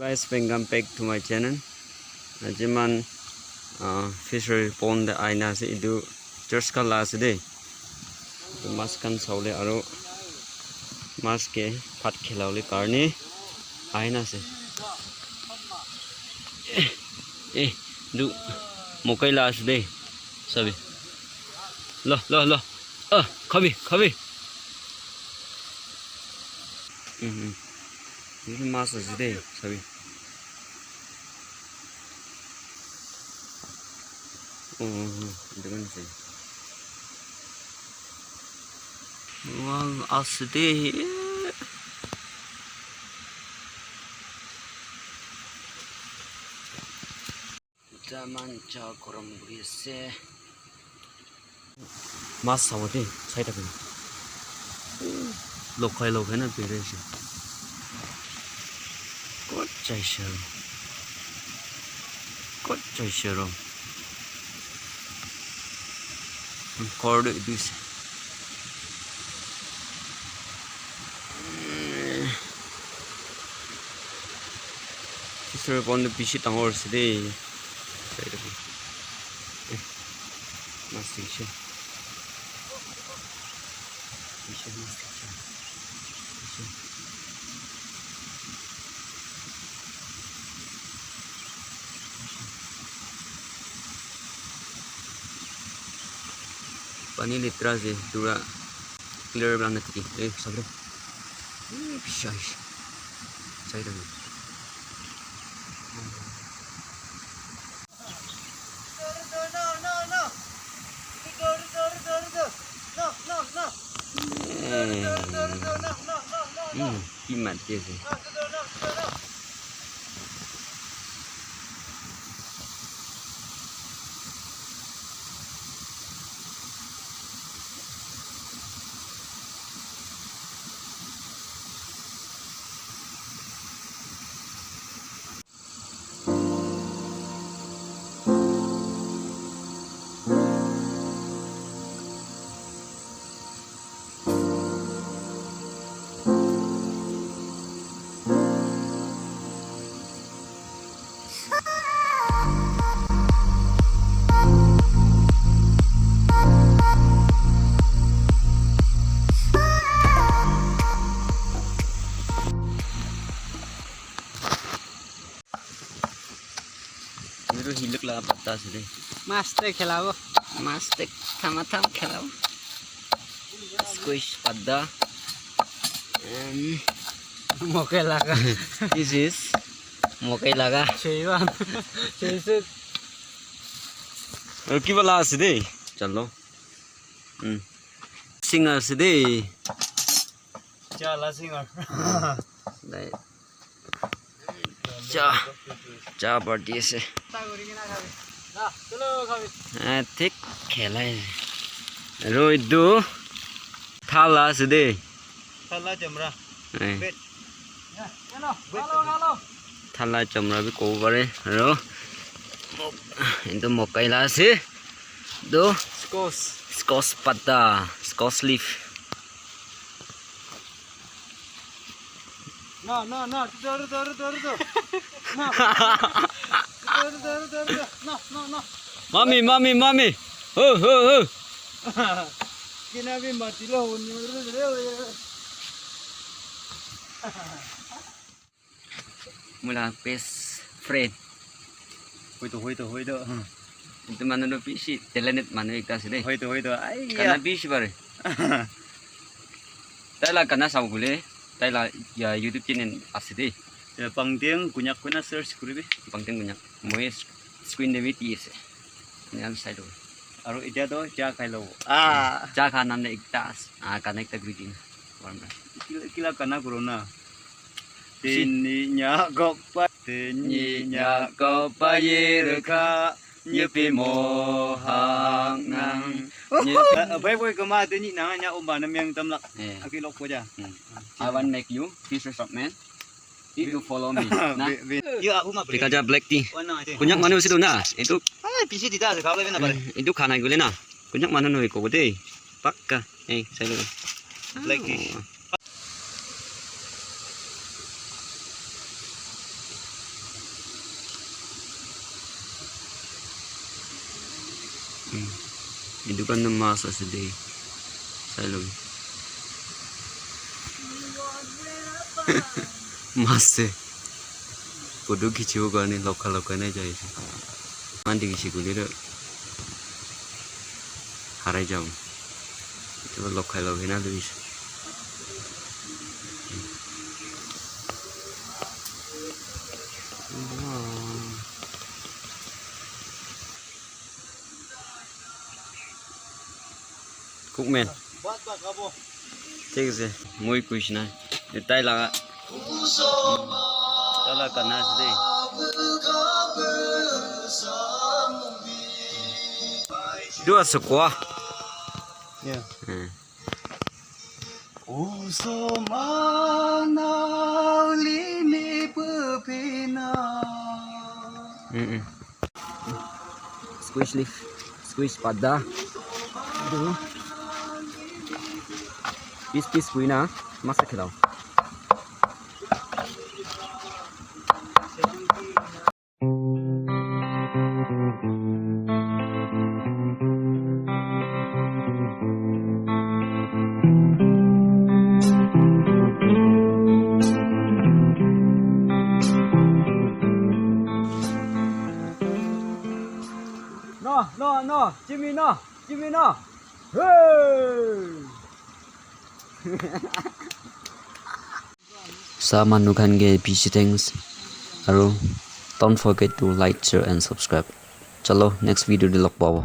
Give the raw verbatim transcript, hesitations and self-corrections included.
Guys, welcome back to my channel. Aji man, ah, fishery pond te aina ase, etu church khan la ase de. Etu mas khan sabole aro mas ke bhat khilabole karne aina ase. Eh, eh, etu mokai la ase de. Sabi. Lo, lo, lo. Ah, khabi, khabi. Mm, mm. Etu mas ase de, sabi. Oh, oh, oh, etu khan ase. Wow, ase de. Taman cha korom kuri ase. Mas sabo de, sai thaki. Lokhai lokhai na bere ase. Kot chaise aro? Kot chaise aro? Ghor tu etu ase. Fishery pond tu bishi dangor ase de. Sai thaki. Eh, mas dikhi se. Bishi mas dikhi se. Bishi. Pani letera ase, pura clear pra na dikhi. Eh, sabra. Eh, bishi ahishe. Sai thaki. Mm, ki mati ase. Etu hiluk laga patta ase de. Mas te khilabo. Mas te thama tham khilabo. Squash patta. Um, mokai laga. This is mokai laga. Cheiwan. Cheisuk. Aru kiba la ase de. Chalo. Hmm. Singer ase de. Cha la singer. Dai. Cha, cha party ase. Eh, thik khelai. Aru etu thala ase de. Thala chamra. Eh. Thala chamra bi kobo pare. Aru etu mokai la ase. Etu squash. Squash patta, squash leaf. No, no, no. Doru, doru, doru, doru. No. Doru, doru, doru, doru. No, no, no. Mami, mami, mami. Ho, ho, ho. Kina bi mati lo, ho, ni, re, re, re. Mula best friend. Hoito, hoito, hoito. Etu manu tu bishi talented manu ekta ase de. Hoito, hoito. Ai, gana ya. Bishi pare. Tai la gana sabo koile, tai la, ya, YouTube channel ase de. Ya, Pangteng Konyak koina search kuribi. Pangteng Konyak. Moi sc-, screen te bi di ase. Enika sai lobo. Aru etia toh cha khai lobo. Ah. Cha kha nam de ekta ase. Ah, gana ekta kuri din. Kila, kila gana kuro na. Tini nya gokpa, tini nya gokpa ye rekha, nyepi mo hang nang. Nye- Ah, bai, bai, kama tini nang nya umba na miang tam lak. Eh. Aki lok ko ja. Hmm. I want make you future shop man. If you follow me, na? Be, be. Yo, aku mah Pika ja black tea. Warna aja. Konyak manu situ na. Itu. Ah, pisi tidak ada, kalau na pare. Eh, itu khana gule na. Konyak manu no iko de. Pakka. Eh, saya dulu. Black tea. Oh. Etu khan tu mas ase de. Sai lo. Mas ase. Photo khichibo karne lokha lokha nai jai ase. Mandi kishi kuli ro. Harai jam. Itu lokha lokha na luis. Cookman. Thik ase, moi kuishe na. Tai laga. Tai laga gana ase de. Etu ase koa. Yeah. Hmm. Squash leaf, squash pada. Etu piece piece kuri na masa khilao. No, no, no, Jimmy, no, Jimmy, no. Hey! Sa manu khan ke bishi thanks. Aro don't forget to like, share and subscribe. Chalo, next video te log pabo.